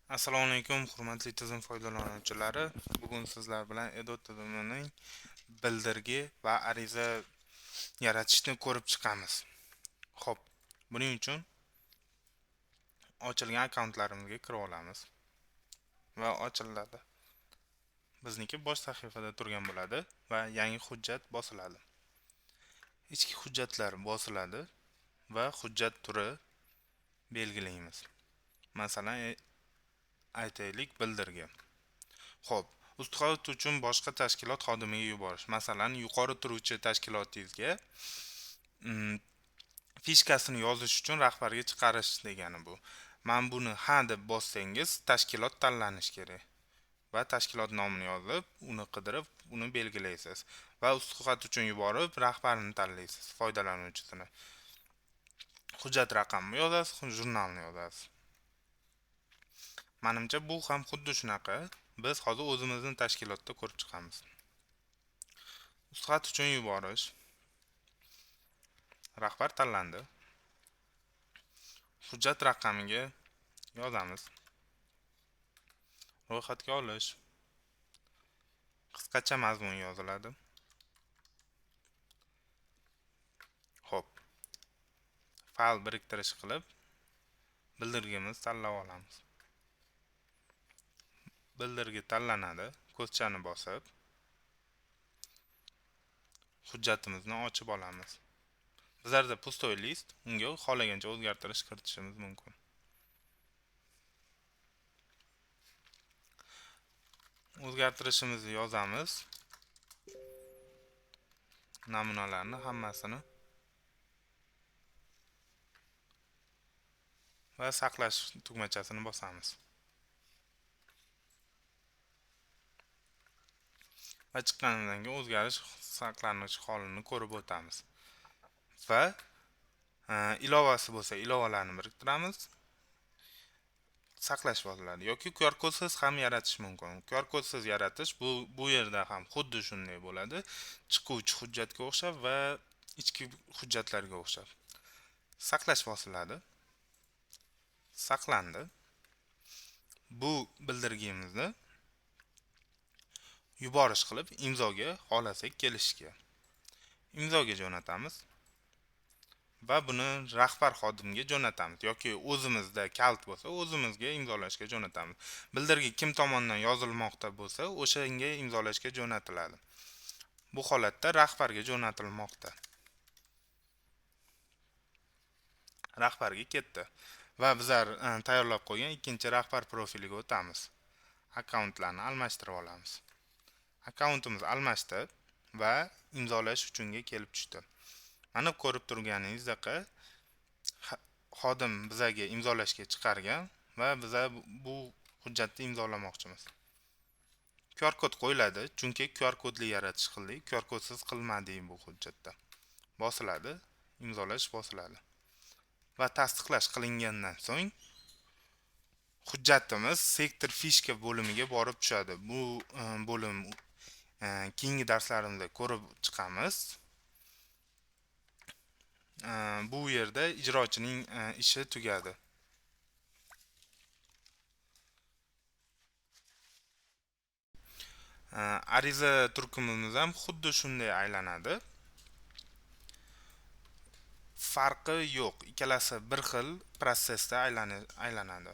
Assalomu alaykum, hurmatli tizim foydalanuvchilari. Bugun sizlar bilan Edot tizimining bildirgi va ariza yaratishni ko'rib chiqamiz. Xo'p, buning uchun ochilgan akkauntlarimizga kirib olamiz va ochiladi. Bizniki bosh sahifada turgan bo'ladi va yangi hujjat bosiladi. Ichki hujjatlar bosiladi va hujjat turi belgilaymiz. Masalan, aytaylik bildirgi. Xo'p, ustixot uchun boshqa tashkilot xodimiga yuborish. Masalan, yuqori turuvchi tashkilotingizga fishkasini yozish uchun rahbarga chiqarish degani bu. Men buni ha deb bossangiz, tashkilot tanlanishi kerak va tashkilot nomini yozib, uni qidirib, uni belgilaysiz va ustixot uchun yuborib, rahbarini tanlaysiz, foydalanuvchisini. Hujjat raqamini yozasiz, jurnalni yozasiz. Menimcha bu ham xuddi shunaqa. Biz hozir o'zimizni tashkilotda ko'rib chiqamiz. Ustixot uchun yuborish. Rahbar tanlandi. Hujjat raqamiga yozamiz. Ro'yxatga olish. Qisqacha mazmun yoziladi. Xo'p. Fayl biriktirish qilib bildirgimizni tanlab olamiz. Bildirgi tanlanadi. Ko'zchani bosib hujjatimizni ochib olamiz. Bizlarda pustoy list, unga xohlagancha o'zgartirish kiritishimiz mumkin. O'zgartirishimizni yozamiz. Namunalarni hammasini va saqlash tugmachasini bosamiz. Va chiqqanidan keyin o'zgarish saqlanish holini ko'rib o'tamiz. Va ilovasi bo'lsa, ilovalarni biriktiramiz. Saqlash bosiladi yoki QR kodsiz ham yaratish mumkin. QR kodsiz yaratish bu yerda ham xuddi shunday bo'ladi. Chiquvchi hujjatga o'xshab va ichki hujjatlarga o'xshab. Saqlash bosiladi. Saqlandi. Bu bildirgimizni yuborish qilib imzoga xohlasak kelishga. Imzoga jo'natamiz va buni rahbar xodimga jo'natamiz yoki o'zimizda kalt bo'lsa, o'zimizga imzolashga jo'natamiz. Bildirgi kim tomonidan yozilmoqda bo'lsa, o'shanga imzolashga jo'natiladi. Bu holatda rahbarga jo'natilmoqda. Rahbarga ketdi va bizlar tayyorlab qo'ygan ikkinchi rahbar profiliga o'tamiz. Akkauntlarni almashtirib olamiz. Akkauntimiz almashdi va imzolash uchunga kelib tushdi. Mana ko'rib turganingizdek, xodim bizaga imzolashga chiqargan va biza bu hujjatni imzolamoqchimiz. QR kod qo'yiladi, chunki QR kodli yaratish qildik, QR kodsiz qilmadik bu hujjatda. Bosiladi, imzolash bosiladi. Va tasdiqlash qilingandan so'ng hujjatimiz sektor fishka bo'limiga borib tushadi. Bu bo'lim keyingi darslarimizda ko'rib chiqamiz. Bu yerda ijrochining ishi tugadi. Ariza turkumimiz ham xuddi shunday aylanadi. Farqi yo'q, ikkalasi bir xil prosesda aylanadi.